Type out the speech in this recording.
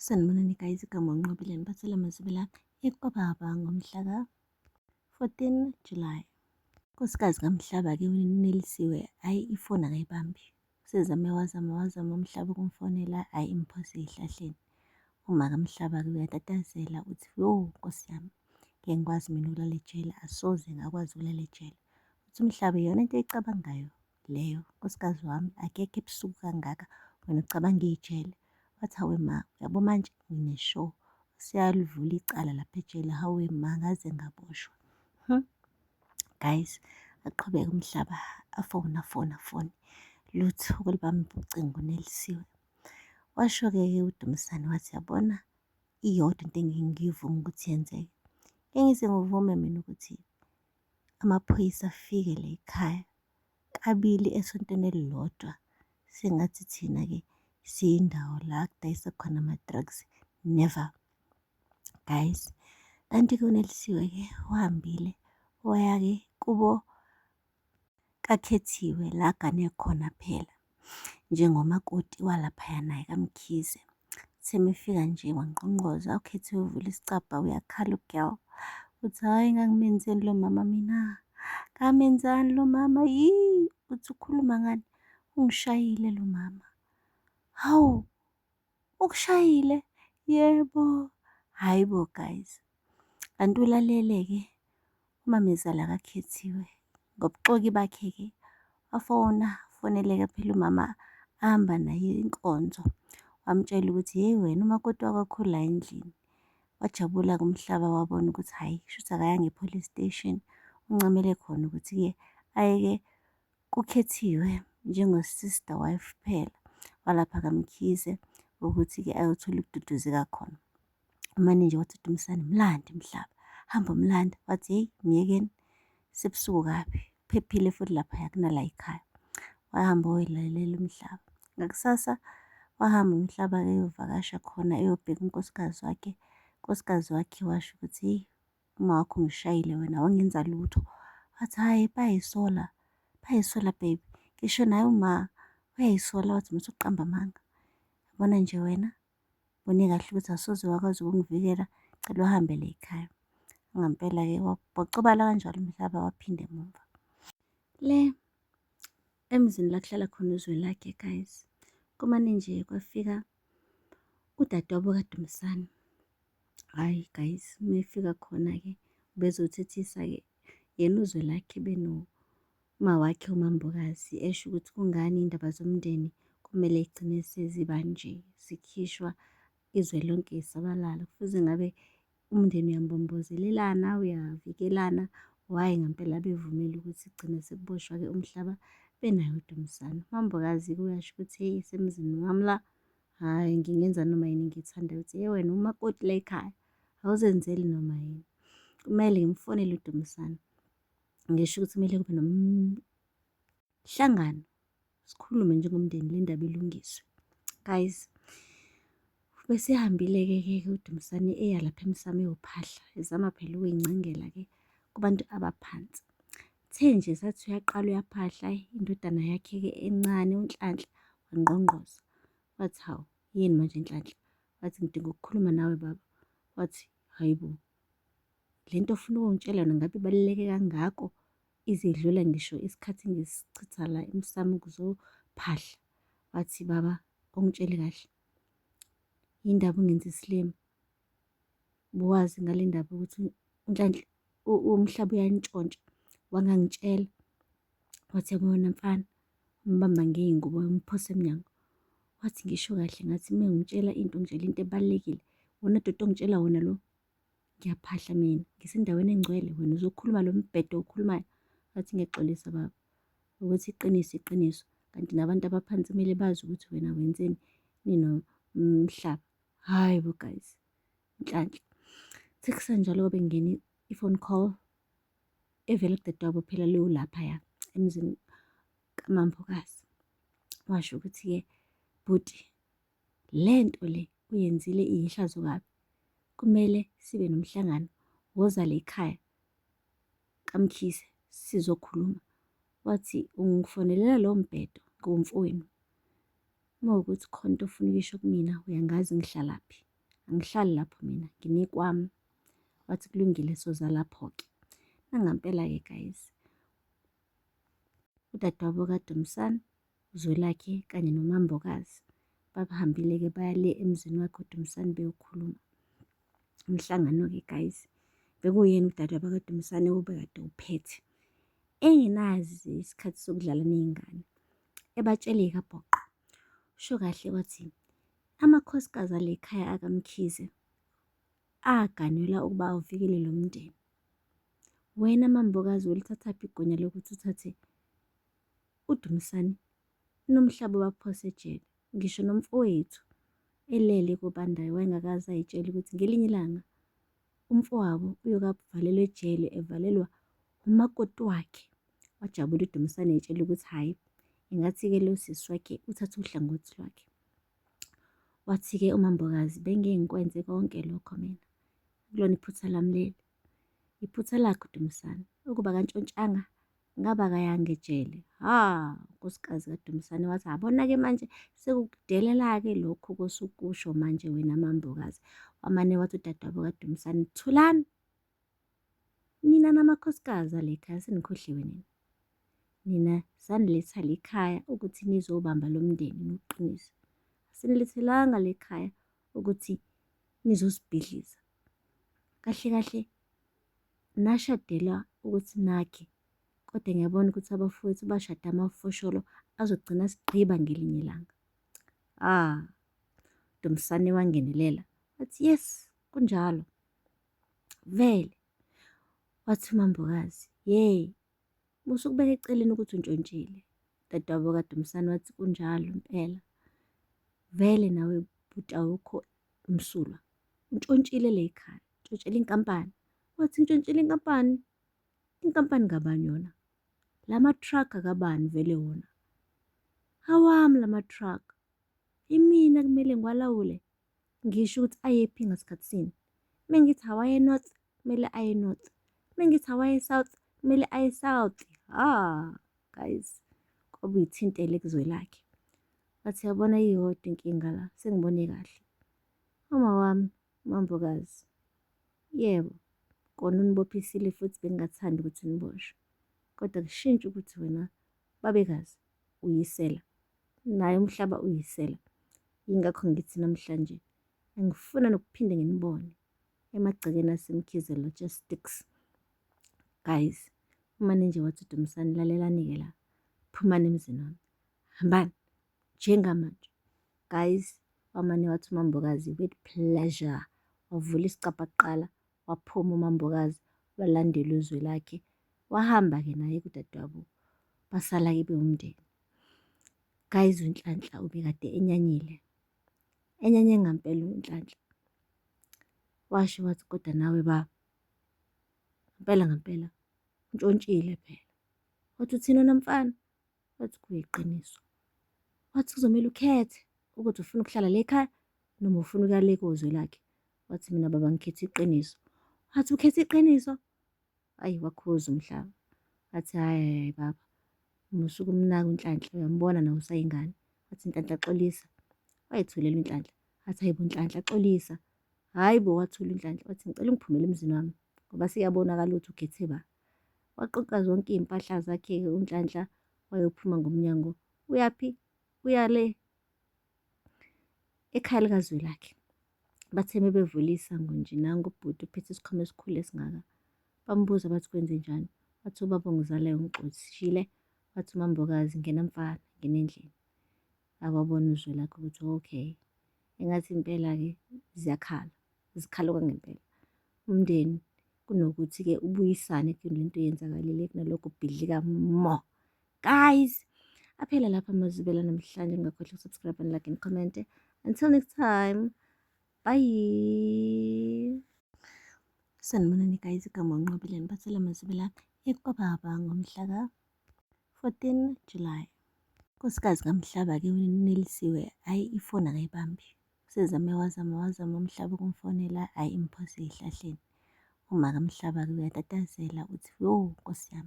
Sanibonani guys, igama uNqobile niphathela amazwi ekwababa ngomhla ka-14 July. Nkosikazi kaMhlaba-ke uNelisiwe, hhayi ifoni akayibambi. Usezame wazama wazama uMhlaba ukumfonela, hhayi imphose ey'hlahleni. Uma kaMhlaba-ke uyatatazela uthi, yo Nkosi yami, ngeke ngikwazi mina ukulala ejele, asoze ngakwazi ukulala ejele. Uthi uMhlaba iyona into oyicabangayo leyo, nkosikazi wami, akekho ebusuku kangaka, wena ucabanga ijele. Wathi hawe ma, uyabo manje ngine-sure siyalivula icala lapha ejele, hawe ma ngaze ngaboshwa. Guys, aqhubeke umhlaba afone afone afone lutho ukulibamba ucingo uNelisiwe. Washo-ke ke uDumisani wathi yabona iyodwa into engike ngiyivume ukuthi yenzeke. Ngeke ngize ngivume mina ukuthi amaphoyisa afike la ekhaya kabili esontweni elilodwa sengathi thina-ke siyindawo la kudayisa khona ama-drugs never. Guys, kanti-ke uNelisiwe-ke uhambile waya-ke kubo kaKhethiwe la agane khona phela njengomakoti walaphaya naye kaMkhize. Uthe mefika nje wangqongqoza uKhethiwe uvula isicabha uyakhala u-girl. Uthi hhayi ngangimenzeni lo mama mina, ngamenzani lo mama yi uthi ukhuluma ngani ungishayile lo mama. Hawu ukushayile? Yebo. Hhayi bo guys. Kanti ulalele-ke umamezala kaKhethiwe ngobuxoki bakhe-ke wafona foneleke phela umama ahamba naye inkonzo wamtshela ukuthi yeyi wena umakoti wakho la endlini. Wajabula-ke umhlaba wabona ukuthi hhayi shuthi akayanga e-police station uncamele khona ukuthi-ke ayeke kuKhethiwe njengo-sister wife phela walapha kaMkhize ukuthi-ke ayothola ukududuzeka khona. Umane nje wathi uDumisani mlande mhlaba, hamba umlanda. Wathi hheyi myekeni sebusuku kabi, kuphephile futhi laphaya kunala ekhaya. Wahamba wayoyilalela umhlaba. Ngakusasa wahamba umhlaba-ke eyovakasha khona eyobheka unkosikazi wakhe. Unkosikazi wakhe washo ukuthi hheyi umawakho ungishayile wena wangenza lutho. Wathi hhayi bayayisola, bayayisola baby. Ngisho naye uma uyayisola wathi musa ukuqamba amanga. Yabona nje wena ubone kahle ukuthi asoze wakwazi ukungivikela, cela uhambe la ekhaya. Ngampela-ke wabhocobala kanjalo umhlaba waphinda emuva. Le emzini la kuhlala khona uZwelakhe guys, kumane nje kwafika udadewabo kaDumisani. Hhayi guys, uma efika khona-ke ubezothethisa-ke yena uZwelakhe benomawakhe uMaMbokazi esho ukuthi kungani iy'ndaba zomndeni kumele igcine seziba nje zikhishwa izwe lonke lisabalala. Kufuze ngabe umndeni uyambombozelelana, uyavikelana. Why ngempela bevumile ukuthi kugcine sekuboshwa-ke umhlaba benaye uDumisani. UMaMbokazi-ke uyasho ukuthi hheyi isemzini wami la, hhayi ngingenza noma yini engiyithandayo. Uthi ye wena umakoti la ekhaya, awuzenzeli noma yini. Kumele ngimfonele uDumisani ngisho ukuthi kumele kube nomhlangano sikhulume njengomndeni le ndaba ilungiswe. Guys, besehambile-ke ke ke uDumisani eya lapha emsamo eyophahla ezama phela ukuyincengela-ke kubantu abaphansi. Uthe nje sathi uyaqala uyaphahla indodana yakhe-ke encane uNhlanhla wangqongqoza. Wathi hawu yini manje Nhlanhla? Wathi ngidinga ukukhuluma nawe baba. Wathi hayi bo, le nto ofuna ukungitshela yona ngabe ibaluleke kangako izidlula ngisho isikhathi engisichitha la emsamo kuzophahla. Wathi baba ungitshele kahle yindaba ungenza isilima buwazi ngale ndaba ukuthi uNhlanhla umhlaba uyantshontsha wangangitshela. Wathi yabona mfana umbamba ngey'ngubo umphosa emnyango. Wathi ngisho kahle ngathi uma ngimtshela into ngitshela into ebalulekile. Wona doti ongitshela wona lo ngiyaphahla mina ngisendaweni engcwele wena uzokhuluma lo mbhedo owukhulumayo. Wathi ngiyaxolisa baba ukuthi iqiniso iqiniso kanti nabantu abaphansi kumele bazi ukuthi wena wenzeni ninomhlaba. Hhayi bo guys, Nhlanhla. Sekusenjalo kwabe kungena i-phone call evela kudadewabo phela leyo laphaya emzini kaMambokazi. Washo ukuthi-ke bhuti le nto le uyenzile iyihlazo kabi, kumele sibe nomhlangano, woza la ekhaya kaMkhize sizokhuluma. Wathi ungifonelela lowo mbhedo ngomfowenu. Uma kuwukuthi khona into ofuna ukuyisho kumina uyangazi ngihlalaphi. Angihlali lapho mina, nginikwami. Wathi kulungile soza lapho-ke. Nangampela-ke guys, udadewabo kaDumisani, uZwelakhe kanye noMambokazi babehambile-ke baya le emzini wakhe uDumisani beyokhuluma. Umhlangano-ke guys, bekuyena udadewabo kaDumisani obekade uphethe. Engenazi isikhathi sokudlala ney'ngane, ebatshele kabhoqo. Usho kahle wathi amakhosikazi ale khaya akaMkhize aganelwa ukuba avikele lo mndeni. Wena MaMbokazi ulithathaphi igunya lokuthi uthathe uDumisani nomhlaba ubaphose ejele? Ngisho nomfowethu elele kobandayo wayengakaze ayitshele ukuthi ngelinye ilanga umfowabo uyoke avalelwe ejele evalelwa umakoti wakhe. Wajabula uDumisani etshela ukuthi hhayi engathi-ke lo sisi wakhe uthatha uhlangothi lwakhe. Wathi-ke uMambokazi bengeke ngikwenze konke lokho mina. Akulona iphutha lami leli. Iphutha lakhe uDumisani. Ukuba kantshontshanga ngabe akayanga ejele. Ha, unkosikazi kaDumisani wathi yabona-ke manje sekukudelela-ke lokhu kosukusho manje wena MaMbokazi. Wamane wathi udadewabo kaDumisani, thulani. Nina namakhosikazi ale khaya senikhohliwe nina. Nina saniletha le khaya ukuthi nizobamba lo mndeni niwuqinise. Asinilethelanga le khaya ukuthi nizosibhidliza. Kahle kahle nashadela ukuthi nakhe kodwa ngiyabona ukuthi abafowethu bashada amafosholo azogcina sigqiba ngelinye ilanga. Ah, Dumisane wangenelela wathi yes kunjalo. Vele wathi uMambokazi, yeyi musa ukubeka eceleni ukuthi untshontshile. Dadewabo kaDumisani wathi kunjalo impela. Vele nawe bhuti awukho msulwa. Untshontshile le khaya, ntshontshela inkampani. Wathi ntshontshile inkampani? Inkampani kabani yona? Lama truck akabani vele wona? Awami lama truck. Imina kumele ngiwalawule. Ngisho ukuthi ayephi ngasikhathi sini. Uma ngithi awaye e-north, kumele aye e-north. Uma ngithi awaye e-south, kumele aye e-south. Ha, guys, kwabe uyithintele kuzwelakhe. Wathi yabona iyodwa inkinga la, sengibone kahle. Uma wami, uMambokazi, yebo, kona unibophisile futhi bengingathandi ukuthi niboshwe. Kodwa kushintshe ukuthi wena babekazi uyisela. Naye umhlaba uyisela. Yingakho ngithi namhlanje angifuna nokuphinde nginibone emagcekeni aseMkhize Logistics. Guys, umane nje wathi uDumisani lalelani-ke la, phumani emzini wami, hambani njengamanje. Guys, wamane wathi uMambokazi with pleasure, wavula isicabha kuqala, waphuma uMambokazi walandela uzwi lakhe, wahamba-ke naye kudadewabo, basala-ke bewumndeni. Guys, uNhlanhla ubekade enyanyile, enyanye ngampela uNhlanhla. Washo wathi kodwa nawe baba, ngempela ngempela untshontshile phela. Wathi uthini wena mfana? Wathi kuyiqiniso. Wathi kuzomele ukhethe ukuthi ufuna ukuhlala le ekhaya noma ufuna ukuya le kozwe lakhe. Wathi mina baba ngikhetha iqiniso. Wathi ukhetha iqiniso? Ayi wakhuza umhlaba. Wathi hhayi hhayi baba, musa ukumnaka uNhlanhla uyambona nawe usayingane. Wathi Nhlanhla xolisa. Wayethulela uNhlanhla. Wathi hayi bo Nhlanhla xolisa. Hhayi bo wathula uNhlanhla wathi ngicela ungiphumele emzini wami ngoba seyabonakala ukuthi ukhethe ba. Waqoqa zonke iy'mpahla zakhe-ke uNhlanhla wayophuma ngomnyango. Uyaphi? Uya le ekhaya likaZwelakhe. Bathe mebevula isango nje nangu ubhuti uphethe isikhwama esikhulu esingaka. Bambuza bathi kwenzenjani? Wathi ubaba ongizalayo ungixoshile. Wathi uMambokazi ngena mfana, ngena endlini. Akwabona uZwelakhe ukuthi okay, engathi impela-ke ziyakhala, zikhala okwangempela. Umndeni kunokuthi-ke ubuyisane kule nto eyenzakalile kunalokho kubhidlika more. Guys, aphela lapha amazwibela namhlanje ngingakhohlwa ukusubscribe and like and comment. Until next time, bye. Sanibonani guys, igama uNqobile niphathela amazwibela ekwababa ngomhla ka-14 July. Unkosikazi kaMhlaba-ke uNelisiwe, hhayi ifoni akayibambi. Usezame wazama wazama uMhlaba ukumfonela, hhayi imphose ezihlahleni. Uma kaMhlaba-ke uyatatazela uthi, yo Nkosi yami.